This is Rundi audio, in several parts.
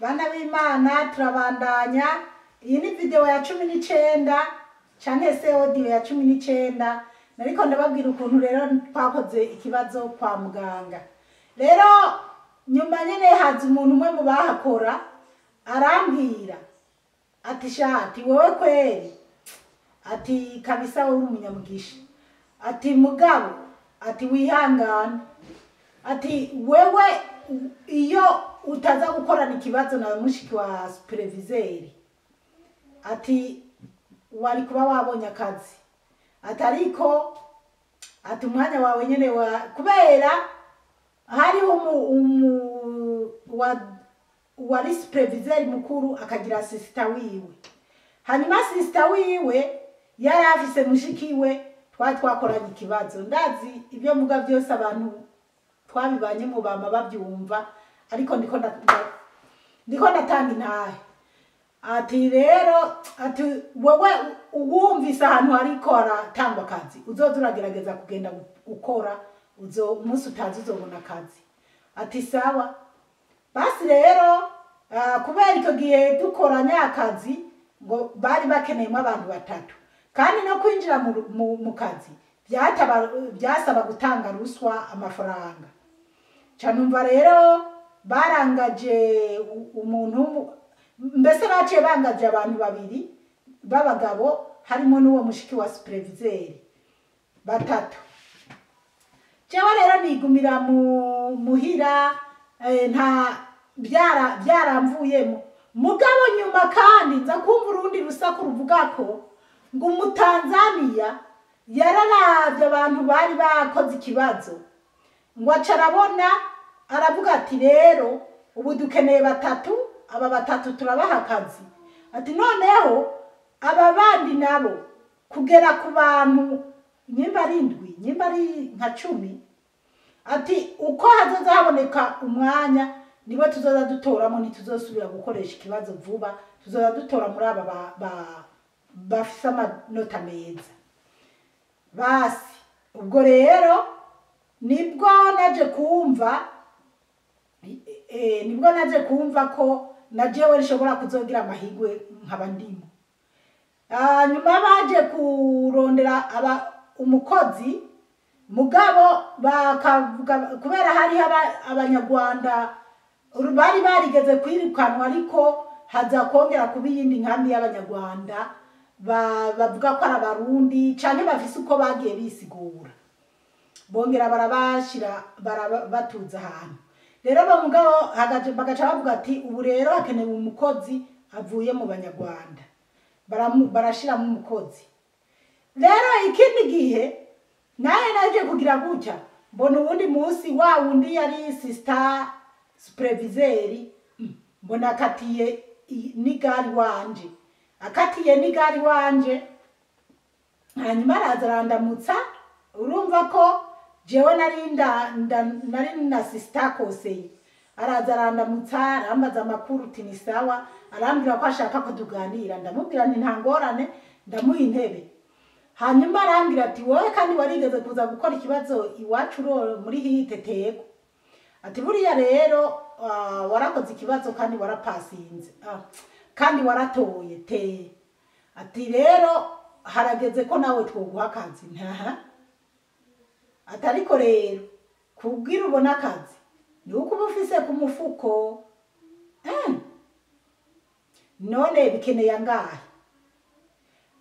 Bana b'Imana, turabandanya. Iyi ni video ya 19 canke se audio ya 19. Nariko ndababwira ukuntu rero twakoze ikibazo kwa muganga. Rero nyuma nyene haza umuntu umwe mu bahakora arambwira ati: "Shati wewe kweri," ati, "kabisa wowe uri umunyamugisha," ati, "mugabo," ati, "wihangane," ati, "wewe iyo utaza gukorana ikibazo na mushiki wa superviseur," ati, "wari kuba wabonye akazi," ati, "ariko," ati, "umwanya wawe nyene wa kubera hariho umu wa wari superviseur mukuru akagira assistant wiwe, hanyuma assistant wiwe yari afise mushiki we twari twakoranye ikibazo." Ndazi ibyo mvuga byose abantu twabibanye mu bama babyumva, ariko ndiko ndatanga intahe. Ati rero, ati, "Wewe uwumvise ahantu hariko haratangwa akazi, uzoza uragerageza kugenda gukora, uzo umunsi utazi uzobona akazi." Ati sawa. Basi rero, kubera icyo gihe dukoranye akazi ngo bari bakeneyemo abantu batatu, kandi no kwinjira mu kazi byasaba gutanga ruswa, amafaranga. Ca numva rero barangaje umuntu mbese baciye bangaje abantu babiri b'abagabo, harimo n'uwo mushiki wa superviseur, batatu. Jewe rero nigumira mu muhira, nta byara byaramvuyemo. Mugabo nyuma kandi nza kumva urundi rusaku ruvuga ko ngo Umutanzaniya yararavye abantu bari bakoze ikibazo, ngo aca arabona, aravuga ati: "Rero ubu dukeneye batatu, aba batatu turabaha akazi." Ati noneho aba bandi nabo kugera ku bantu nyimba ari indwi, nyimba ari nka 10, ati uko hazoza haboneka umwanya nibo tuzoza dutoramo, ntituzosubira gukoresha ikibazo vuba, tuzoza dutora muri aba bafise amanota meza. Basi ubwo rero nibwo naje kumva ko na jewe nshobora kuzogira amahirwe nkaba ndimo. Nyuma baje kurondera aba umukozi, mugabo bakavuga kubera hariho Abanyarwanda bari barigeze kwirukanwa, ariko haza kongera kuba iyindi nkambi y'Abanyarwanda bavuga ko ari Abarundi canke bafise uko bagiye bisigura, bongera barabashira, batuza ahantu. Rero bo mugabo bagaca bavuga ati ubu rero hakenewe umukozi avuye mu Banyarwanda. Barashiramo umukozi. Rero ikindi gihe naye naje kugira gutya mbona uwundi munsi wa wundi yari assistant superviseur, mbona akatiye n'igari wanje, akatiye n'igari wanje. Hanyuma araza arandamutsa. Urumva ko jewe nari na assistant conseiller. Araza arandamutsa, arambaza amakuru, uti ni sawa. Arambwira ko ashaka ko tuganira. Ndamubwira nti nta ngorane, ndamuha intebe. Hanyuma arambwira ati: "Wowe kandi warigeze kuza gukora ikibazo iwacu muri hitetego." Ati buriya rero, warakoze ikibazo kandi warapasinze, kandi waratoye te. Ati rero harageze ko nawe twoguha akazi. Ntaha. Ati ariko rero kubwira ubona akazi ni uko uba ufise ku mufuko. None bikeneye angahe?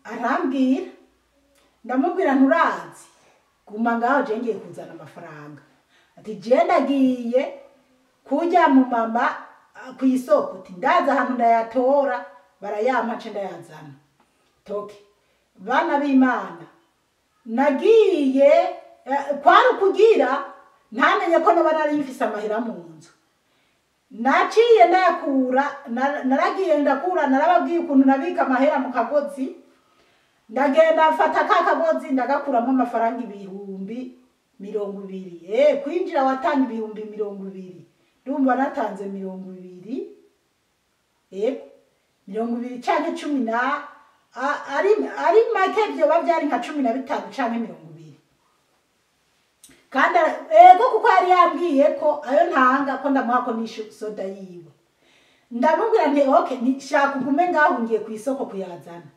Arambwira. Ndamubwira: "Nturazi, guma ngaho, je ngiye kuzana amafaranga." Ati je ndagiye kujya mu mama ku isoko, ati ndaza ahantu ndayatora, barayampa nce ndayazana. Toke bana b'Imana, nagiye, kwari ukugira ntamenye ko noba nari mfise amahera mu nzu. Naciye ndayakura, naragiye ndakura. Narababwiye ukuntu nabika amahera mu kagozi. Ndagenda mfata ka kagozi, ndagakuramo amafaranga 20,000. Kwinjira watanga 20,000. Ndumva natanze 20, yego, 20 canke cumi na ari make, vyoba vyari nka 15 canke 20. Kandi ego, kuko yari yambwiye ko ayo ntanga ko ndamuha ko nishe soda yiwe. Ndamubwira nti okay, shaka ugume ngaho, ngiye ku isoko kuyazana.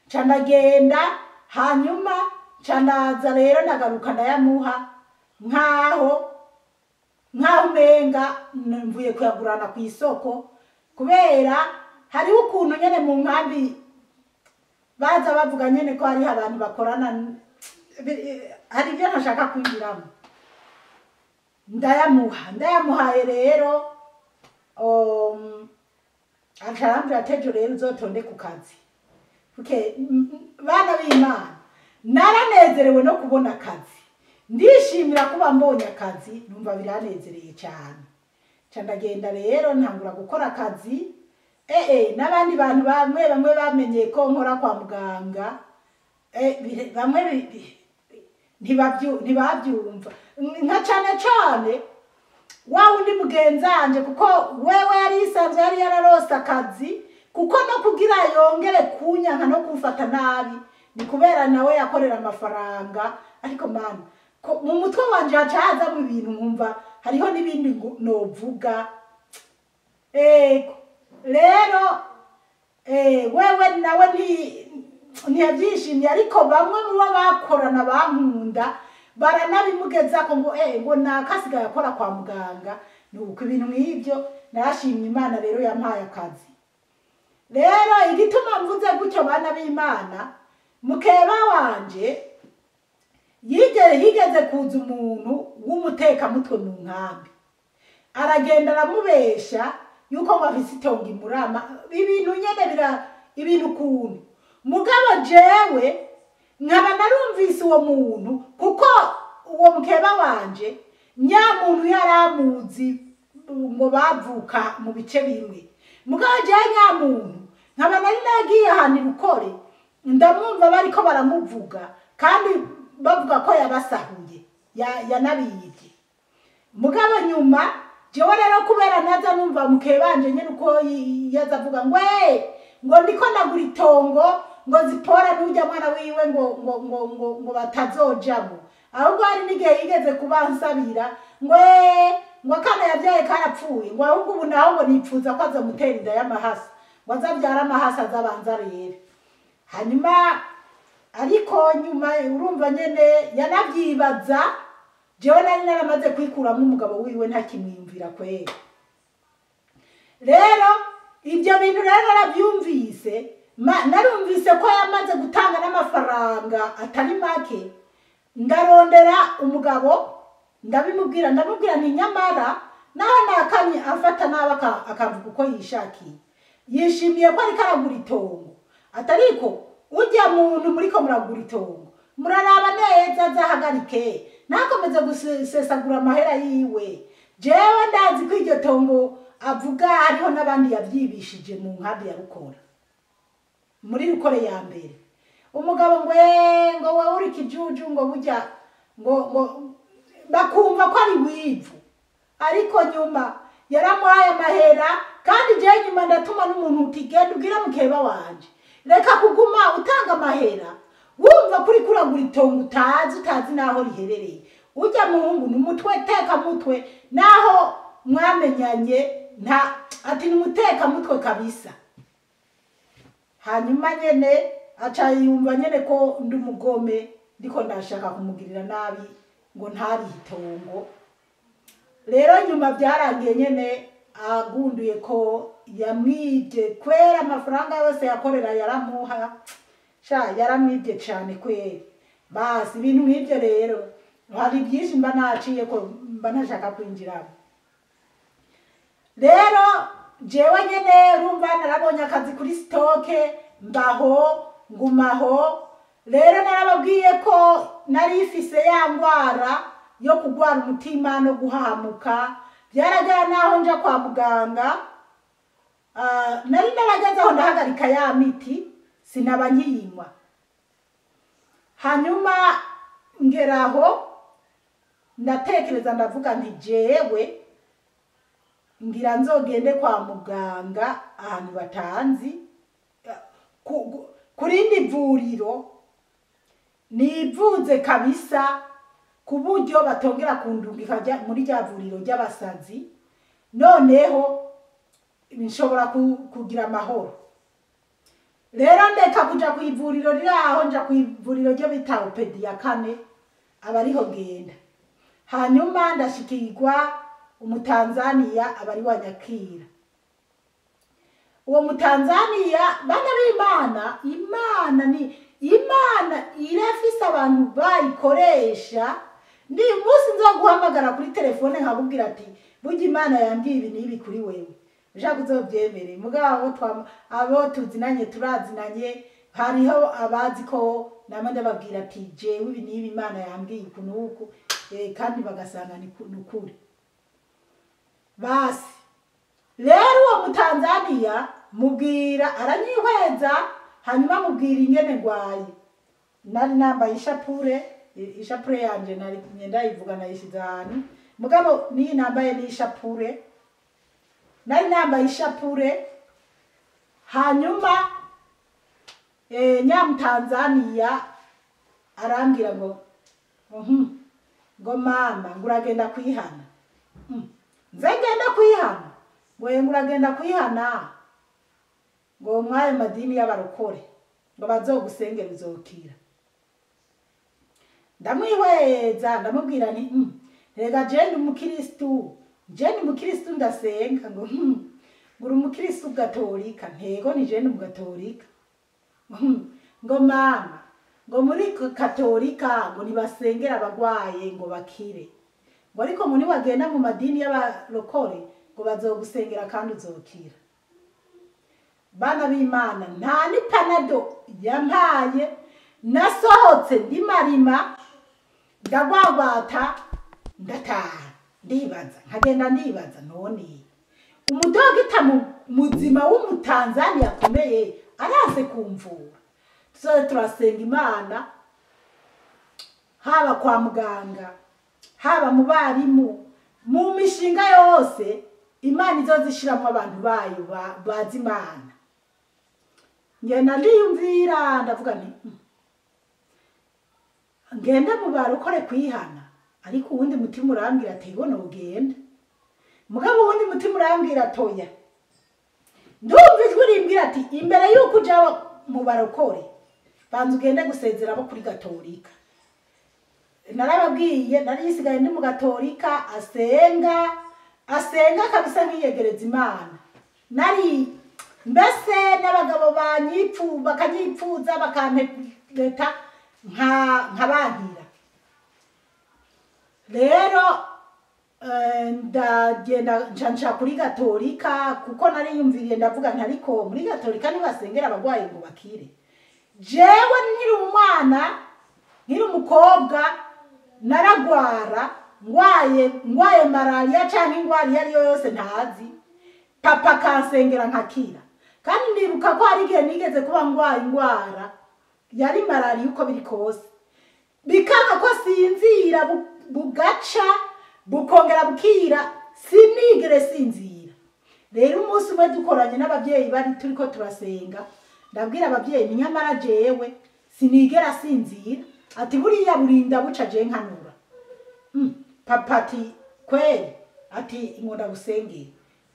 Nca ndagenda, hanyuma nca ndaza rero, ndagaruka ndayamuha nkaho umenga mvuye kuyagurana ku isoko, kubera hariho ukuntu nyene mu nkambi baza bavuga nyene ko hariho abantu bakorana, hari ibyo ntashaka kwinjiramo. Ndayamuha, ndayamuhaye rero, aca arambwira ati ejo rero uzotonde ku kazi. Okay, bana b'Imana, naranezerewe no kubona akazi, ndishimira kuba mbonye akazi, numva biranezereye cyane. Nca ndagenda rero, ntangura gukora akazi. N'abandi bantu bamwe bamwe bamenye ko nkora kwa muganga, bamwe ntibabyumva, nka cane cane wa wundi mugenzanje, kuko wewe yari yisanzwe yari yararose akazi, kuko no kugira yongere kunyanka no kumfata nabi ni kubera nawe yakorera amafaranga. Ariko mana, ko mu mutwe wanje haca hazamo ibintu, nkumva hariho n'ibindi novuga. Ego rero, wewe nawe ntiyabyishimiye, ariko bamwe mu bo bakorana bankunda baranabimugezako ngo ngo nakasigaye akora kwa muganga. Nuko ibintu nk'ibyo, narashimye Imana rero yampaye akazi. Rero igituma mvuze gutyo, bana b'Imana, mukeba wanje yigeze kuza umuntu w'umutekamutwe mu nkambi, aragenda aramubesha yuko ngo afise itongo imurama, ibintu nyene bira ibintu ukuntu. Mugabo jewe nkaba narumvise uwo muntu, kuko uwo mukeba wanje nyamuntu yaramuzi ngo bavuka mu bice bimwe. Mugabo jewe nyamuntu nkaba nari nagiye ahantu irukore, ndamwumva bariko baramuvuga, kandi bavuga ko yabasahuye, yanabiyivye. Mugabo nyuma jewe rero kubera naza numva mukebanje nyene uko yaza avuga ngo ngo ndiko ndagura itongo, ngo Zipora n'urya mwana wiwe ngo batazojamo. Ahubwo hari n'igihe yigeze kubansabira ngo ngo akana yabyaye karapfuye, ngo ahubwo ubu naho ngo nipfuza ko azamutera inda y'amahasa, ngo azabyara amahasa azabanza rero. Hanyuma ariko nyuma urumva nyene yanavyibaza, jewe nari naramaze kwikuramo umugabo wiwe, ntakimwiyumvira kwera. Rero ibyo bintu rero narabyumvise, narumvise ko yamaze gutanga n'amafaranga atari make. Ndarondera umugabo ndabimubwira, ndamubwira nti nyamara naho nakanye afata nabi akavuga uko yishakiye, yishimiye ko ariko aragura itongo, atariko ujya muntu muriko muragura itongo muraraba neza azahagarike, ntakomeze gusesagura amahera yiwe. Jewe ndazi ko iryo tongo avuga hariho n'abandi yavyibishije mu nkambi ya Rukora, muri Rukore ya mbere. Umugabo ngo ngo wewe uri kijuju, ngo burya ngo bakumva ko ari wivu. Ariko nyuma yaramuhaye amahera, kandi jewe nyuma ndatuma n'umuntu uti genda ubwire mukeba wanje, reka kuguma utanga amahera wumva kuri kuragura itongo utazi naho riherereye. Ujya muhungu ni umutwe teka mutwe, naho mwamenyanye nta ati ni umuteka mutwe kabisa. Hanyuma nyene aca yumva nyene ko ndi umugome, ndiko ndashaka kumugirira nabi ngo ntari itongo. Rero nyuma byarangiye nyene agunduye ko yamwibye kwera, amafaranga yose yakorera yaramuha, sha yaramwibye cyane kwera. Basi ibintu nk'ibyo rero hari byinshi mba naciye ko mba ntashaka kwinjiramo. Rero jewe nyene urumva narabonye akazi kuri stoke, mbaho ngumaho. Rero narababwiye ko nari ifise ya ngwara yo kugwara umutima no guhahamuka. Byaragera naho nja kwa muganga, nari narageze aho ndahagarika ya miti, sinaba nkiyinywa. Hanyuma ngeraho ndatekereza, ndavuga nti jewe ngira nzogende kwa muganga ahantu batanzi, kurindi vuriro nivuze kabisa, ku buryo batongera kundungika muri rya vuriro ry'abasazi. Noneho nshobora kugira amahoro. Rero ndeka kuja ku ivuriro riri aho, nja ku ivuriro ryo bita Opedi ya kane, aba ariho ngenda. Hanyuma ndashikirwa umutanzaniya aba ari wa nyakira. Uwo mutanzaniya, bana b'Imana, Imana ni Imana, irafise abantu bayikoresha. Ndi umunsi nzoguhamagara kuri telefone nkakubwira ati burya Imana yambwiye ibi n'ibi kuri wewe, ushaka uzovyemere. Mugabo abo tuzinanye turazinanye, hariho abazi ko nama ndababwira ati jewe ibi n'ibi Imana yambwiye uku n'uku, kandi bagasanga ni ukuri. Basi rero uwo mutanzaniya mubwira, aranyihweza, hanyuma mubwira ingene ngwaye. Nari nambaye ishapure, ishapure yanje nari ndayivuga nayishize ahantu, mugabo niyi nambaye ni ishapure, nari nambaye ishapure. Hanyuma nyamutanzaniya arambwira ngo ngo mama ngo uragenda kwihana. Nze ngenda kwihana? Ngo ngo uragenda kwihana ngo mwayo madini y'abarokore ngo bazogusengera uzokira. Ndamwihweza ndamubwira nti rega je ndi umukristu, je ndi umukristu ndasenga. Ngo ngo uri umukristu gatolika? Ntego ni je ndi umugatolika. Ngo mama ngo muri katolika ngo ntibasengera abagwaye ngo bakire, ngo ariko ngo niwagenda mu madini y'abarokore ngo bazogusengera kandi uzokira. Bana b'Imana, nta n'ipanado yampaye, nasohotse ndimarima ndagwagwata ndataha. Ndibaza nkagenda ndibaza, none umudogita muzima w'umutanzaniya akomeye araze kumvura? Tuzoze turasenga Imana, haba kwa muganga, haba mu barimu, mu mishinga yose Imana izozishiramwo abantu bayo bazi Imana. Ngenda ndiyumvira ndavuga nti ngende mu barokore kwihana, ariko uwundi mutima urambwira ati ngo ugenda. Mugabo uwundi mutima urambwira atoya. Ndumva ijwi rimbwira ati imbere yuko uja mu barokore banza ugende gusezera abo kuri gatolika. Narababwiye nari nsigaye ndi mu gatolika asenga asenga kabisa nkiyegereza Imana. Nari mbese n'abagabo banyipfu bakanyipfuza bakampeta nkabankira. Rero ndagenda nca kuri gatolika kuko nari yumviriye ndavuga nti ariko muri gatolika ntibasengera abagwayi ngo bakire. Jewe nkiri umwana, nkiri umukobwa, naragwara ngwaye malaria canke ingwara iyo ariyo yose ntazi, papa akansengera nkakira. Kandi ndibuka ko hari igihe nigeze kuba ngwaye ingwara yari malaria uko biri kose, bikanga ko sinzira, bugaca bukongera bukira, sinigere sinzira. Rero umunsi umwe dukoranye n'ababyeyi bari turiko turasenga, ndabwira ababyeyi ni nyamara jewe sinigera sinzira, ati buriya burinda buca je nkanura. Papa ati kweli, ati ingonda gusengera.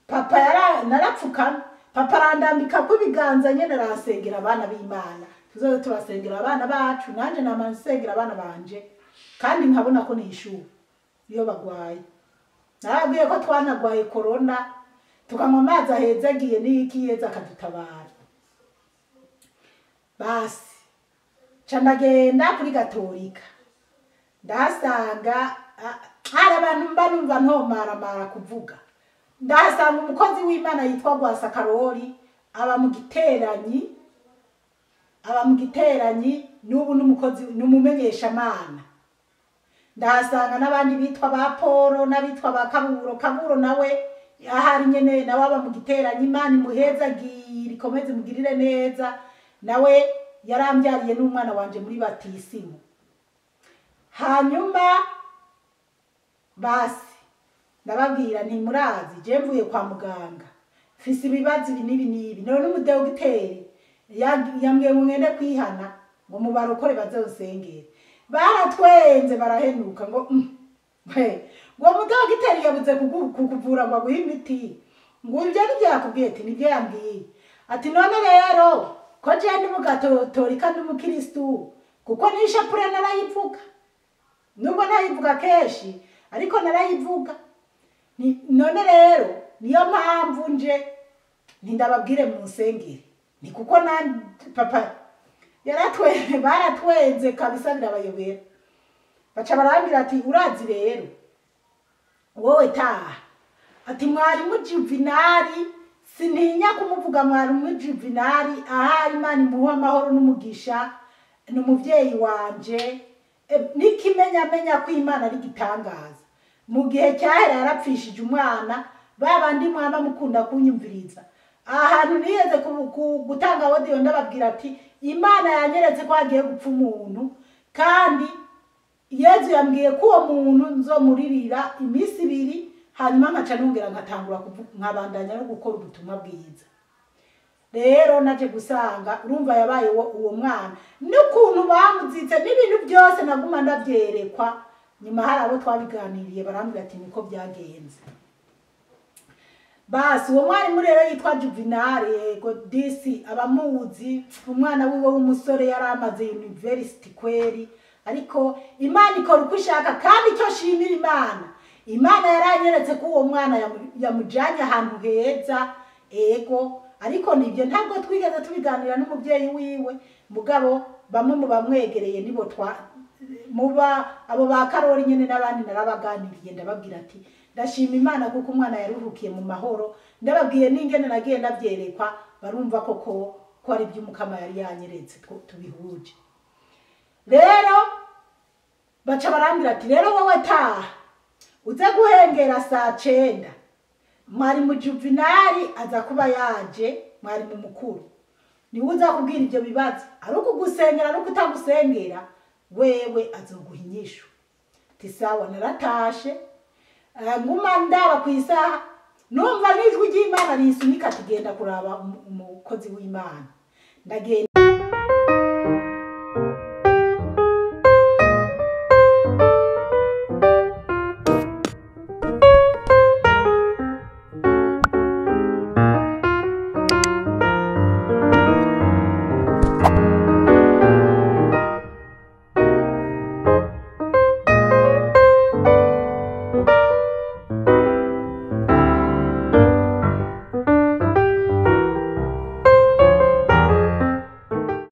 Papa narapfukama, papa arandambika ko ibiganza nyene arasengera abana b'Imana. Tuzoze turasengera abana bacu, nanje nama nsengera abana banje, kandi nkabona ko nishuwe iyo bagwaye. Narabwiye ko twanagwaye corona, tukanywa amazi ahezagiye n'iki yeza akadutabara. Basi ca ndagenda kuri gatolika, ndahasanga hari abantu mba numva ntomaramara kuvuga. Ndahasanga umukozi w'Imana yitwa Rwasa Karori, aba mu giteranyi, aba mu giteranyi n'ubu n'umukozi n'umumenyeshamana. Ndahasanga n'abandi bitwa ba Polo n'abitwa ba Kaburo. Kaburo nawe ahari nyene nawe aba mu giteranyi. Imana imuhezagire ikomeze imugirire neza, nawe yarambyariye n'umwana wanje muri batisimu. Hanyuma basi ndababwira nti murazi je mvuye kwa muganga mfise ibibazo ibi n'ibi n'ibi, none umudogiteri yambwiye ngo ngende kwihana ngo mu barokore bazosengere. Baratwenze barahenuka ngo ngo mudogiteri yabuze kukuvura ngo aguhe imiti, Ngo ibyo nibyo yakubwiye? Ati nibyo yambwiye. Ati none rero ko je ndi mugatorika, ndi umukristu, kuko n'ishapure narayivuga, nubwo ntayivuga kenshi ariko narayivuga. None rero niyo mpamvu nje ntindababwire mu nsengere, ni kuko na papa yaratwe baratwenze kabisa birabayobera. Baca barambwira ati urazi rero wowe taha. Ati mwarimu Juvenali, sintinya kumuvuga, mwarimu Juvenali ahari Imana imuha amahoro n'umugisha, ni umuvyeyi wanje. N'ikimenyamenya ko Imana ari igitangaza, mu gihe cyahera yarapfishije umwana. Babandi mwaba mukunda kunyumviriza, ahantu niyeze gutanga audio ndababwira ati Imana yanyeretse ko hagiye gupfa umuntu, kandi Yezu yambwiye ko uwo muntu nzomuririra iminsi 2, hanyuma nkaca nongera nkatangura nkabandanya no gukora ubutumwa bwiza. Rero naje gusanga urumva yabaye uwo mwana n'ukuntu bamuzitse n'ibintu byose naguma ndavyerekwa. Nyuma hari abo twabiganiriye barambwira ati niko byagenze. Basi uwo mwarimu rero yitwa Juvenal, yego disi abamuzi, umwana wiwe w'umusore yari amaze university kweri, ariko Imana ikora uko ishaka. Kandi icyo shimira Imana, Imana yaranyeretse ko uwo mwana yamujanye ahantu heza. Ego, ariko nibyo ntabwo twigeze tubiganira n'umubyeyi wiwe, mugabo bamwe mu bamwegereye nibo twa muba abo ba Karori nyene n'abandi narabaganiriye, ndababwira ati ndashima Imana kuko umwana yaruhukiye mu mahoro. Ndababwiye n'ingene nagiye ndavyerekwa, barumva koko ko ari iby'Umukama yari yanyeretse tubihuje. Rero baca barambwira ati rero wowe taha uze guhengera saa 9, mwarimu Juvenali aza kuba yaje, mwarimu mukuru niwe uza kubwira ibyo bibazo, ari ukugusengera ari ukutagusengera, wewe azoguha inyishu. Ati sawa. Naratashe, nguma ndaba ku isaha, numva n'ijwi ry'Imana rinsunika ati genda kuraba umukozi w'Imana. Ndagenda.